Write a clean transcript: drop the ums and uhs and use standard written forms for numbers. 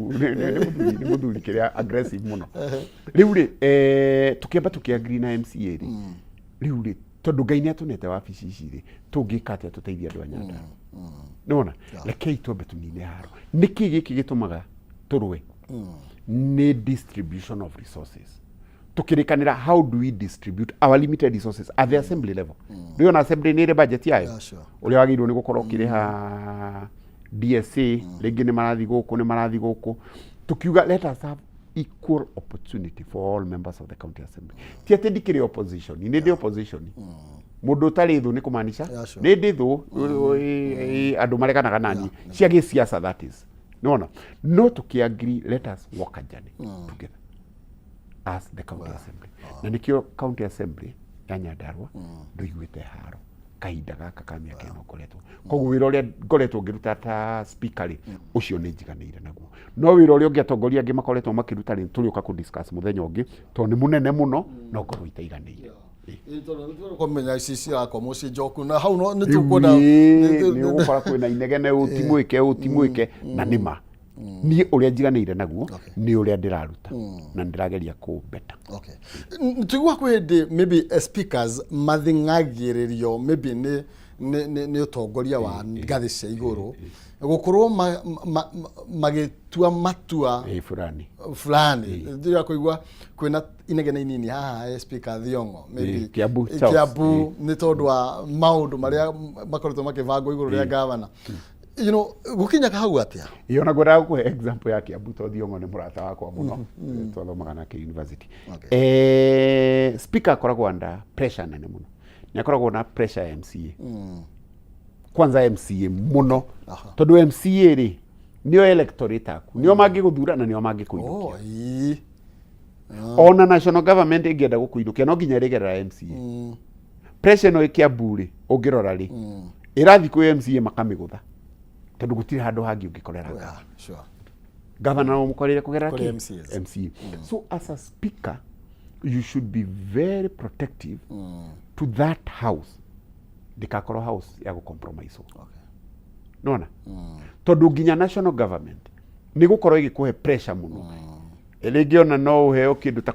Nĩ mũthuri kĩrĩa aggressive mũno. Rĩu rĩ, tũkĩamba tũkĩagree na MCA rĩ, rĩu rĩ, tondũ Ngai nĩ atũnete wabici ici rĩ, tũngĩka atĩa tũteithie andũ a Nyandarua? Nĩwona, rekei twambe tũnine haro. Nĩkĩ gĩkĩ gĩtũmaga tũrũe? Nĩ distribution of resources. Tukirikanira, how do we distribute our limited resources at the assembly level? Rĩu ona assembly nĩ ĩrĩ budget yayo. Ũrĩa wagĩrĩirwo nĩ gũkorwo ũkĩrĩha DSA, rĩngĩ nĩ marathiĩ gũkũ, nĩ marathiĩ gũkũ. Tukiuga, let us have equal opportunity for all members of the county assembly. Ti atĩ ndikĩrĩ opposition, nĩ ndĩ opposition. Mũndũ ũtarĩ thũ nĩ kũmaanisha nĩ ndĩ thũ, andũ mareganaga nani cia gĩsiasa, that is, nĩwona. No tũkĩagree, let us walk a journey together as the county assembly, na nĩkĩo county assembly ya Nyandarua ndũiguĩte haro kahinda gaka ka mĩaka ĩno ngoretwo. Koguo wĩra ũrĩa ngoretwo ngĩruta ta speaker rĩ, ũcio nĩ njiganĩire naguo. No wĩra ũrĩa ũngĩ atongoria angĩ makoretwo makĩruta rĩ, tũrĩũka kũ discuss mũthenya ũngĩ, tondũ nĩ mũnene mũno no ngorwo itaiganĩire. Kũmenya ici cirakomwo ci njoku na hau no nĩ Rĩu tũkuona. Nĩ ũgũkora kwĩna inegene, ũũ ti mwĩke, ũũ ti mwĩke, na nĩ ma niĩ ũrĩa njiganĩire naguo nĩ ũrĩa ndĩraruta na ndĩrageria kũbeta. Okay. Tũigua kwĩ hĩndĩ maybe speakers mathing'agĩrĩrio maybe nĩ ũtongoria wa ngathĩ cia igũrũ gũkorwo magĩtua matua ĩ fulani fulani. Ndĩra kũigua kwĩna inegene inini haha speaker Thiong'o maybe Kiambu, Charles. Kiambu, nĩ tondũ wa maũndũ marĩa makoretwo makĩbangwo igũrũ rĩa gavana, gũkinyaga hau atĩa? Ĩyo na ngwendaga gũkũhe example ya Kiambu tondũ Thiong'o nĩ mũrata wakwa mũno, twathomaga nake university. Speaker akoragwo under pressure nene mũno. Nĩ akoragwo na pressure ya MCA kwanza, MCA mũno, tondũ MCA rĩ, nĩo electorate aku, nĩo mangĩgũthura na nĩo mangĩkũinũkia. Oh, ii. Ona national government ĩngĩenda gũkũinũkia, no nginya ĩrĩgerera MCA. Pressure ĩno ĩ Kiambu rĩ, ũngĩrora rĩ, ĩrathiĩ kwĩ MCA makamĩgũtha, tondũ gũtirĩ handũ hangĩ ũngĩkorera governor no mũkorire kũgerera Kũrĩ kĩ? MCAs. MCA. So as a speaker you should be very protective to that house, ndĩkakorwo house ya gũcompromise. Nona tondũ nginya national government nĩ gũkorwo ĩgĩkũhe pressure mũno, rĩngĩ ona no ũheo kĩndũ ta